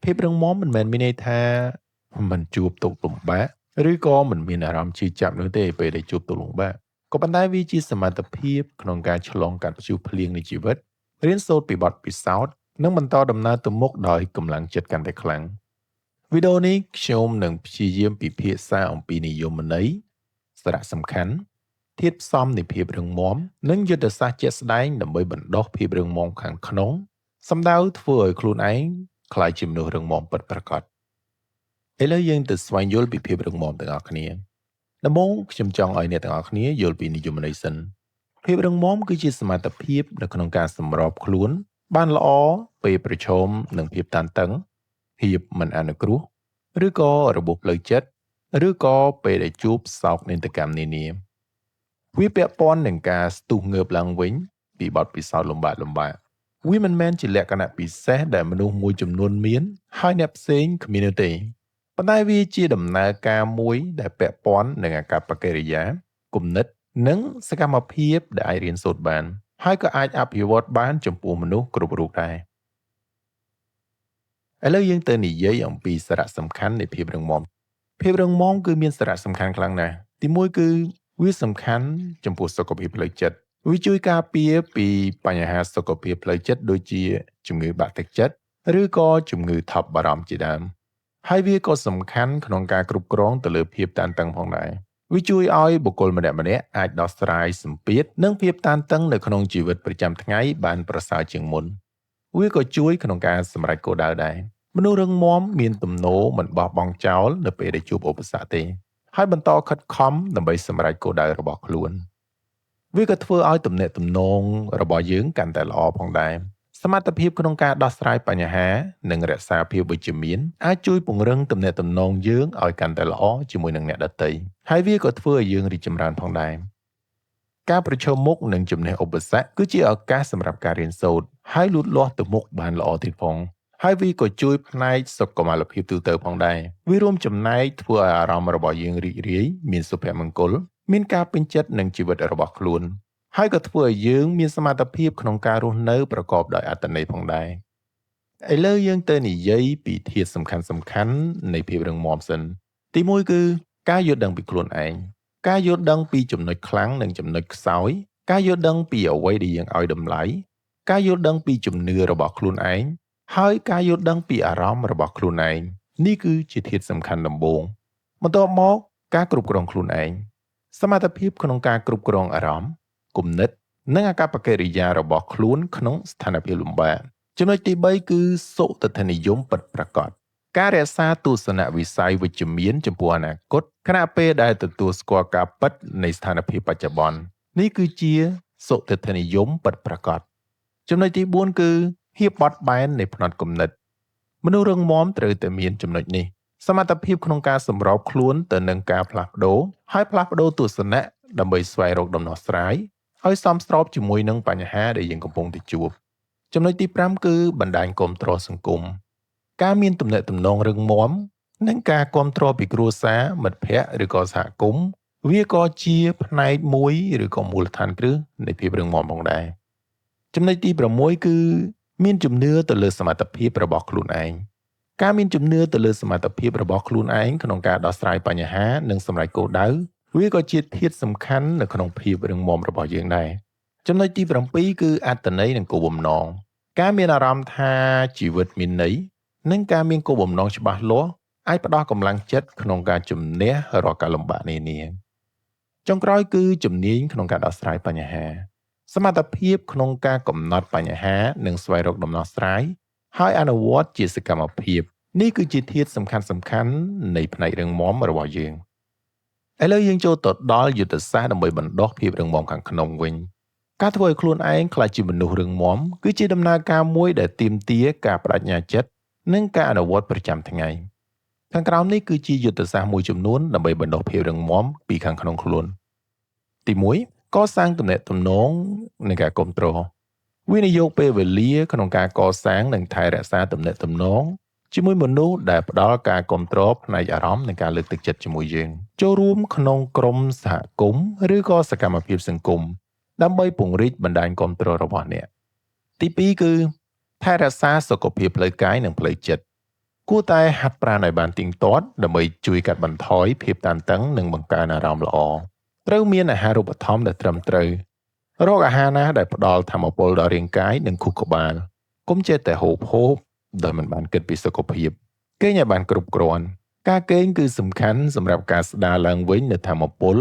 ភាពរឹងមាំមិនមែនមានន័យថាមិនជួបទុក្ខលំបាកឬក៏មិនមានអារម្មណ៍ឈឺចាប់នោះទេពេលដែលជួបទុក្ខលំបាកក៏ប៉ុន្តែវាជាសមត្ថភាពក្នុងការឆ្លងកាត់ព្យុះភ្លៀងនៃជីវិតរៀនសូត្រពីបទពិសោធន៍និងបន្តដំណើរទៅមុខដោយកម្លាំងចិត្តកាន់តែខ្លាំងវីដេអូនេះខ្ញុំនឹងព្យាយាមពិភាក្សាអំពីនិយមន័យសារៈសំខាន់ធាតុផ្សំនៃភាពរឹងមាំនិងយុទ្ធសាស្ត្រជាក់ស្ដែងដើម្បីបណ្ដុះភាពរឹងមាំខាងក្នុងសម្ដៅធ្វើឲ្យខ្លួនឯងក្លាយជាមនុស្សរឹងមាំពិតប្រាកដឥឡូវយើងទៅស្វែងយល់ពីភាពរឹងមាំទាំងអស់គ្នាដំបូងខ្ញុំចង់ឲ្យអ្នកទាំងអស់គ្នាយល់ពីនិយមន័យសិនភាពរឹងមាំគឺជាសមត្ថភាពនៅក្នុងការសម្របខ្លួនបានល្អពេលប្រឈមនឹងភាពតានតឹងភាពមិនអនុគ្រោះឬក៏របួសផ្លូវចិត្តឬក៏ពេលដែលជួបសោកនាដកម្មនានាវាពាក់ព័ន្ធនឹងការស្ទុះងើបឡើងវិញពីបទពិសោធន៍លំបាកវាមិនមែនជាលក្ខណៈពិសេសដែលមនុស្សមួយចំនួនមានហើយអ្នកផ្សេងគ្មាននោះទេប៉ុន្តែវាជាដំណើរការមួយដែលពាក់ព័ន្ធនឹងអាកប្បកិរិយាគំនិតនិងសកម្មភាពដែលអាចរៀនសូត្របានហើយក៏អាចអភិវឌ្ឍបានចំពោះមនុស្សគ្រប់រូបដែរឥឡូវយើងទៅនិយាយអំពីសារៈសំខាន់នៃភាពរឹងមាំភាពរឹងមាំគឺមានសារៈសំខាន់ខ្លាំងណាស់ទីមួយគឺវាសំខាន់ចំពោះសុខភាពផ្លូវចិត្តវាជួយការពារពីបញ្ហាសុខភាពផ្លូវចិត្តដូចជាជំងឺបាក់ទឹកចិត្តឬក៏ជំងឺថប់បារម្ភជាដើមហើយវាក៏សំខាន់ក្នុងការគ្រប់គ្រងទៅលើភាពតានតឹងផងដែរវាជួយឲ្យបុគ្គលម្នាក់ៗអាចដោះស្រាយសម្ពាធនិងភាពតានតឹងនៅក្នុងជីវិតប្រចាំថ្ងៃបានប្រសើរជាងមុនវាក៏ជួយក្នុងការសម្រេចគោលដៅដែរមនុស្សរឹងមាំមានទំនោរមិនបោះបង់ចោលនៅពេលដែលជួបឧបសគ្គទេហើយបន្តខិតខំដើម្បីសម្រេចគោលដៅរបស់ខ្លួនវាក៏ធ្វើឲ្យទំនាក់ទំនងរបស់យើងកាន់តែល្អផងដែរសមត្ថភាពក្នុងការដោះស្រាយបញ្ហានិងរក្សាភាពវិជ្ជមានអាចជួយពង្រឹងទំនាក់ទំនងយើងឲ្យកាន់តែល្អជាមួយនឹងអ្នកដទៃហើយវាក៏ធ្វើឲ្យយើងរីកចម្រើនផងដែរការប្រឈមមុខនឹងជំនះឧបសគ្គគឺជាឱកាសសម្រាប់ការរៀនសូត្រហើយលូតលាស់ទៅមុខបានល្អទៀតផងហើយវាក៏ជួយផ្នែកសុខុមាលភាពទូទៅផងដែរវារួមចំណែកធ្វើឲ្យអារម្មណ៍របស់យើងរីករាយមានសុភមង្គលមានការពេញចិត្តនឹងជីវិតរបស់ខ្លួនហើយក៏ធ្វើឲ្យយើងមានសមត្ថភាពក្នុងការរស់នៅប្រកបដោយអត្ថន័យផងដែរឥឡូវយើងទៅនិយាយពីធាតុសំខាន់ៗនៃភាពរឹងមាំសិនទីមួយគឺការយល់ដឹងពីខ្លួនឯងការយល់ដឹងពីចំណុចខ្លាំងនិងចំណុចខ្សោយការយល់ដឹងពីអ្វីដែលយើងឲ្យតម្លៃការយល់ដឹងពីជំនឿរបស់ខ្លួនឯងហើយការយល់ដឹងពីអារម្មណ៍របស់ខ្លួនឯងនេះគឺជាធាតុសំខាន់ដំបូងបន្ទាប់មកការគ្រប់គ្រងខ្លួនឯងសមត្ថភាពក្នុងការគ្រប់គ្រងអារម្មណ៍គំនិតនិងអាកប្បកិរិយារបស់ខ្លួនក្នុងស្ថានភាពលំបាកចំណុចទី3គឺសុទិដ្ឋិនិយមពិតប្រាកដការរក្សាទស្សនវិស័យវិជ្ជមានចំពោះអនាគតខណៈពេលដែលទទួលស្គាល់ការពិតនៃស្ថានភាពបច្ចុប្បន្ននេះគឺជាសុទិដ្ឋិនិយមពិតប្រាកដចំណុចទី4គឺភាពបត់បែននៃផ្នត់គំនិតមនុស្សរឹងមាំត្រូវតែមានចំណុចនេះសមត្ថភាពក្នុងការសម្របខ្លួនទៅនឹងការផ្លាស់ប្ដូរហើយផ្លាស់ប្ដូរទស្សនៈដើម្បីស្វែងរកដំណោះស្រាយឲ្យសមស្របជាមួយនឹងបញ្ហាដែលយើងកំពុងតែជួបចំណុចទី5គឺបណ្ដាញគាំទ្រសង្គមការមានទំនាក់ទំនងរឹងមាំនិងការគាំទ្រពីគ្រួសារមិត្តភ័ក្តិឬក៏សហគមន៍វាក៏ជាផ្នែកមួយឬក៏មូលដ្ឋានគ្រឹះនៃភាពរឹងមាំផងដែរចំណុចទី6គឺមានជំនឿទៅលើសមត្ថភាពរបស់ខ្លួនឯងការមានជំនឿទៅលើសមត្ថភាពរបស់ខ្លួនឯងក្នុងការដោះស្រាយបញ្ហានិងសម្រេចគោលដៅវាក៏ជាធាតុសំខាន់នៅក្នុងភាពរឹងមាំរបស់យើងដែរចំណុចទី7គឺអត្ថន័យនិងគោលបំណងការមានអារម្មណ៍ថាជីវិតមានន័យនិងការមានគោលបំណងច្បាស់លាស់អាចផ្ដល់កម្លាំងចិត្តក្នុងការជំនះរាល់ការលំបាកនានាចុងក្រោយគឺជំនាញក្នុងការដោះស្រាយបញ្ហាសមត្ថភាពក្នុងការកំណត់បញ្ហានិងស្វែងរកដំណោះស្រាយហើយអនុវត្តជាសកម្មភាពនេះគឺជាធាតុសំខាន់ៗនៃផ្នែករឹងមាំរបស់យើងឥឡូវយើងចូលទៅដល់យុទ្ធសាស្ត្រដើម្បីបណ្ដុះភាពរឹងមាំខាងក្នុងវិញការធ្វើឲ្យខ្លួនឯងក្លាយជាមនុស្សរឹងមាំគឺជាដំណើរការមួយដែលទាមទារការប្តេជ្ញាចិត្តនិងការអនុវត្តប្រចាំថ្ងៃខាងក្រោមនេះគឺជាយុទ្ធសាស្ត្រមួយចំនួនដើម្បីបណ្ដុះភាពរឹងមាំពីខាងក្នុងខ្លួនទី1កសាងទំនាក់ទំនងនិងការគាំទ្រវិនិយោគពេលវេលាក្នុងការកសាងនិងថែរក្សាទំនាក់ទំនងជាមួយមនុស្សដែលផ្ដល់ការគាំទ្រផ្នែកអារម្មណ៍និងការលើកទឹកចិត្តជាមួយយើងចូលរួមក្នុងក្រុមសហគមន៍ឬក៏សកម្មភាពសង្គមដើម្បីពង្រីកបណ្ដាញគាំទ្ររបស់អ្នកទី2គឺថែរក្សាសុខភាពផ្លូវកាយនិងផ្លូវចិត្ត គួរតែហាត់ប្រាណឲ្យបានទៀងទាត់ដើម្បីជួយកាត់បន្ថយភាពតានតឹងនិងបង្កើនអារម្មណ៍ល្អត្រូវមានអាហារូបត្ថម្ភដែលត្រឹមត្រូវរកអាហារណាដែលផ្ដល់ថាមពលដល់រាងកាយនិងខួរក្បាលកុំចេះតែហូបហូបដោយមិនបានគិតពីសុខភាពគេងឲ្យបានគ្រប់គ្រាន់ការគេងគឺសំខាន់សម្រាប់ការស្ដារឡើងវិញនូវថាមពល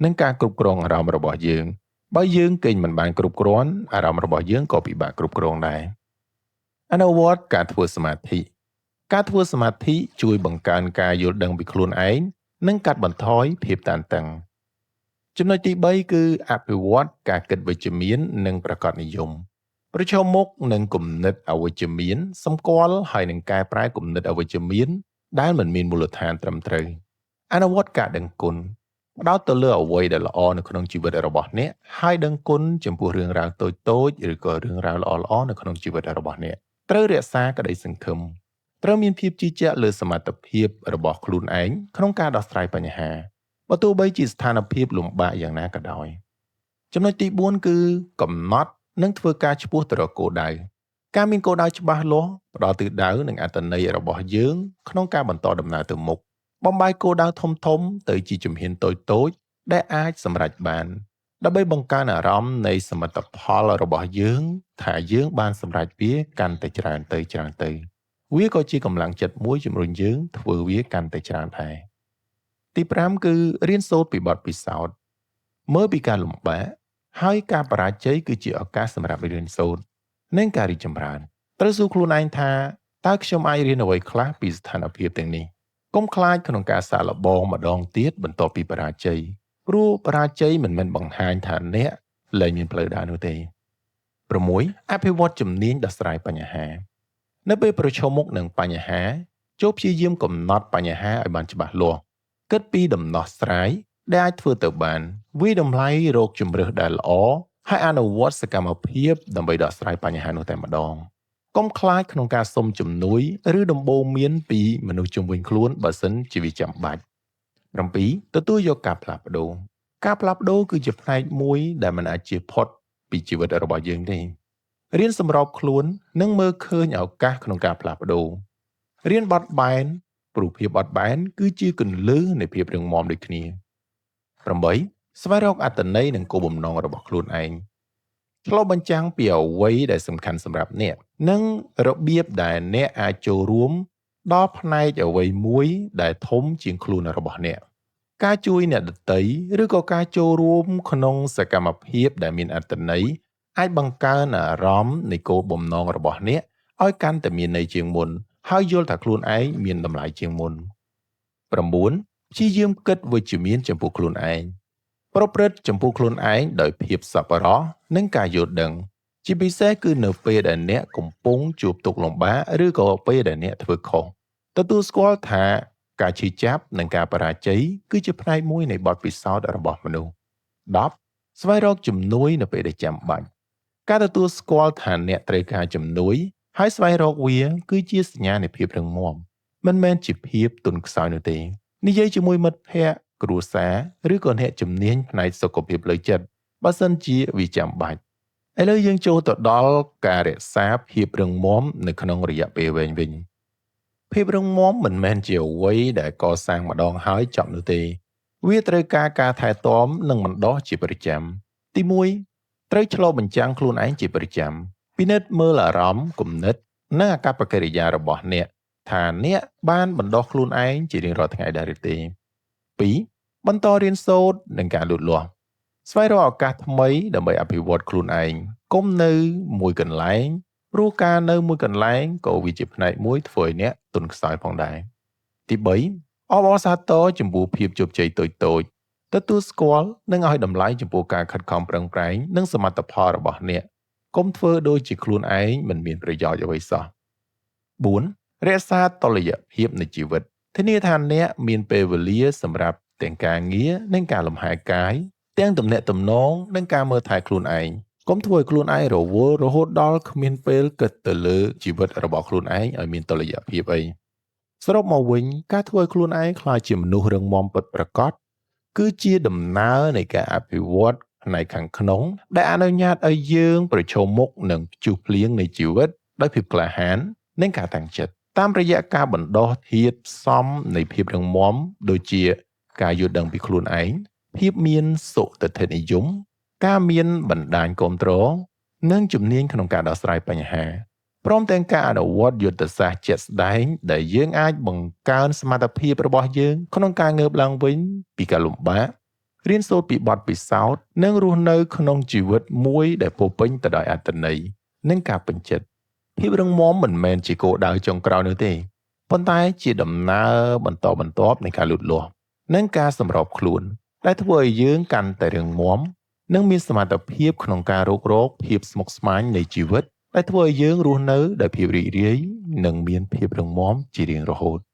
និងការគ្រប់គ្រងអារម្មណ៍របស់យើងបើយើងគេងមិនបានគ្រប់គ្រាន់អារម្មណ៍របស់យើងក៏ពិបាកគ្រប់គ្រងដែរអនុវត្តការធ្វើសមាធិការធ្វើសមាធិជួយបង្កើនការយល់ដឹងពីខ្លួនឯងនិងកាត់បន្ថយភាពតានតឹងចំណុចទី3គឺអភិវឌ្ឍការគិតវិជ្ជមាននិងប្រាកដនិយមប្រឈមមុខនឹងគំនិតអវិជ្ជមានសម្គាល់ហើយនឹងកែប្រែគំនិតអវិជ្ជមានដែលមិនមានមូលដ្ឋានត្រឹមត្រូវអនុវត្តការដឹងគុណផ្ដោតទៅលើអ្វីដែលល្អនៅក្នុងជីវិតរបស់អ្នកហើយដឹងគុណចំពោះរឿងរ៉ាវតូចៗឬក៏រឿងរ៉ាវល្អៗនៅក្នុងជីវិតរបស់អ្នកត្រូវរក្សាក្តីសង្ឃឹមត្រូវមានភាពជឿជាក់លើសមត្ថភាពរបស់ខ្លួនឯងក្នុងការដោះស្រាយបញ្ហាបើទោះបីជាស្ថានភាពលំបាកយ៉ាងណាក៏ដោយចំណុចទី4គឺកំណត់និងធ្វើការឆ្ពោះទៅរកគោលដៅការមានគោលដៅច្បាស់លាស់ផ្ដល់ទិសដៅនិងអត្ថន័យរបស់យើងក្នុងការបន្តដំណើរទៅមុខបំបែកគោលដៅធំៗទៅជាជំហានតូចៗដែលអាចសម្រេចបានដើម្បីបង្កើនអារម្មណ៍នៃសមិទ្ធផលរបស់យើងថាយើងបានសម្រេចវាកាន់តែច្រើនទៅច្រើនទៅវាក៏ជាកម្លាំងចិត្តមួយជំរុញយើងធ្វើវាកាន់តែច្រើនដែរទី5គឺរៀនសូត្រពីបទពិសោធន៍មើលពីការលំបាកហើយការបរាជ័យគឺជាឱកាសសម្រាប់រៀនសូត្រនិងការរីកចម្រើនត្រូវសួរខ្លួនឯងថាតើខ្ញុំអាចរៀនអ្វីខ្លះពីស្ថានភាពទាំងនេះកុំខ្លាចក្នុងការសាកល្បងម្ដងទៀតបន្ទាប់ពីបរាជ័យព្រោះបរាជ័យមិនមែនបង្ហាញថាអ្នកលែងមានផ្លូវដើរនោះទេ6អភិវឌ្ឍជំនាញដោះស្រាយបញ្ហានៅពេលប្រឈមមុខនឹងបញ្ហាចូលព្យាយាមកំណត់បញ្ហាឲ្យបានច្បាស់លាស់គិតពីដំណោះស្រាយដែលអាចធ្វើទៅបានវាយតម្លៃរកជម្រើសដែលល្អហើយអនុវត្តសកម្មភាពដើម្បីដោះស្រាយបញ្ហានោះតែម្ដងកុំខ្លាចក្នុងការសុំជំនួយឬដំបូន្មានពីមនុស្សជុំវិញខ្លួនបើសិនជាវាចាំបាច់7ទទួលយកការផ្លាស់ប្ដូរការផ្លាស់ប្ដូរគឺជាផ្នែកមួយដែលមិនអាចជៀសផុតពីជីវិតរបស់យើងទេរៀនសម្របខ្លួននិងមើលឃើញឱកាសក្នុងការផ្លាស់ប្ដូររៀនបត់បែនព្រោះភាពបត់បែនគឺជាគន្លឹះនៃភាពរឹងមាំដូចគ្នា8ស្វែងរកអត្ថន័យនិងគោលបំណងរបស់ខ្លួនឯងឆ្លុះបញ្ចាំងពីអ្វីដែលសំខាន់សម្រាប់អ្នកនិងរបៀបដែលអ្នកអាចចូលរួមដល់ផ្នែកអ្វីមួយដែលធំជាងខ្លួនរបស់អ្នកការជួយអ្នកដទៃឬក៏ការចូលរួមក្នុងសកម្មភាពដែលមានអត្ថន័យអាចបង្កើនអារម្មណ៍នៃគោលបំណងរបស់អ្នកឲ្យកាន់តែមានន័យជាងមុនហើយយល់ថាខ្លួនឯងមានតម្លៃជាងមុន9ព្យាយាមគិតវិជ្ជមានចំពោះខ្លួនឯងប្រព្រឹត្តចំពោះខ្លួនឯងដោយភាពសប្បុរសនិងការយល់ដឹងជាពិសេសគឺនៅពេលដែលអ្នកកំពុងជួបទុក្ខលំបាកឬក៏ពេលដែលអ្នកធ្វើខុសទទួលស្គាល់ថាការឈឺចាប់និងការបរាជ័យគឺជាផ្នែកមួយនៃបទពិសោធន៍របស់មនុស្ស10ស្វែងរកជំនួយនៅពេលដែលចាំបាច់ការទទួលស្គាល់ថាអ្នកត្រូវការជំនួយហើយស្វែងរកវាគឺជាសញ្ញានៃភាពរឹងមាំមិនមែនជាភាពទន់ខ្សោយនោះទេនិយាយជាមួយមិត្តភ័ក្តិគ្រួសារឬក៏អ្នកជំនាញផ្នែកសុខភាពផ្លូវចិត្តបើសិនជាវាចាំបាច់ឥឡូវយើងចូលទៅដល់ការរក្សាភាពរឹងមាំនៅក្នុងរយៈពេលវែងវិញភាពរឹងមាំមិនមែនជាអ្វីដែលកសាងម្ដងហើយចប់នោះទេវាត្រូវការការថែទាំនិងបណ្ដុះជាប្រចាំទី1ត្រូវឆ្លុះបញ្ចាំងខ្លួនឯងជាប្រចាំពិនិត្យមើលអារម្មណ៍គំនិតនិងអាកប្បកិរិយារបស់អ្នកថាអ្នកបានបណ្ដុះខ្លួនឯងជារៀងរាល់ថ្ងៃដែរឬទេ2បន្តរៀនសូត្រនិងការលូតលាស់ស្វែងរកឱកាសថ្មីដើម្បីអភិវឌ្ឍខ្លួនឯងកុំនៅមួយកន្លែងព្រោះការនៅមួយកន្លែងក៏វាជាផ្នែកមួយធ្វើឲ្យអ្នកទន់ខ្សោយផងដែរទី3អបអរសាទរចំពោះភាពជោគជ័យតូចៗទទួលស្គាល់និងឲ្យតម្លៃចំពោះការខិតខំប្រឹងប្រែងនិងសមិទ្ធផលរបស់អ្នកកុំធ្វើដូចជាខ្លួនឯងមិនមានប្រយោជន៍អ្វីសោះ4រក្សាតុល្យភាពនៃជីវិតធានាថាអ្នកមានពេលវេលាសម្រាប់ទាំងការងារនិងការលំហែកាយទាំងទំនាក់ទំនងនិងការមើលថែខ្លួនឯងកុំធ្វើឲ្យខ្លួនឯងរវល់រហូតដល់គ្មានពេលគិតទៅលើជីវិតរបស់ខ្លួនឯងឲ្យមានតុល្យភាពអីសរុបមកវិញការធ្វើឲ្យខ្លួនឯងក្លាយជាមនុស្សរឹងមាំពិតប្រាកដគឺជាដំណើរនៃការអភិវឌ្ឍផ្នែកខាងក្នុងដែលអនុញ្ញាតឲ្យយើងប្រឈមមុខនឹងព្យុះភ្លៀងនៃជីវិតដោយភាពក្លាហាននិងការតាំងចិត្ត តាមរយៈការបណ្ដុះធាតុផ្សំនៃភាពរឹងមាំដូចជាការយល់ដឹងពីខ្លួនឯងភាពមានសុទិដ្ឋិនិយមការមានបណ្ដាញគាំទ្រនិងជំនាញក្នុងការដោះស្រាយបញ្ហាព្រមទាំងការអនុវត្តយុទ្ធសាស្ត្រជាក់ស្ដែងដែលយើងអាចបង្កើនសមត្ថភាពរបស់យើងក្នុងការងើបឡើងវិញពីការលំបាករៀនសូត្រពីបទពិសោធន៍និងរស់នៅក្នុងជីវិតមួយដែលពោរពេញទៅដោយអត្ថន័យនិងការពេញចិត្តភាពរឹងមាំមិនមែនជាគោលដៅចុងក្រោយនោះទេប៉ុន្តែជាដំណើរបន្តបន្ទាប់នៃការលូតលាស់និងការសម្របខ្លួនដែលធ្វើឲ្យយើងកាន់តែរឹងមាំនិងមានសមត្ថភាពក្នុងការរកភាពស្មុគស្មាញនៃជីវិតដែលធ្វើឲ្យយើងរស់នៅដោយភាពរីករាយនិងមានភាពរឹងមាំជារៀងរហូត។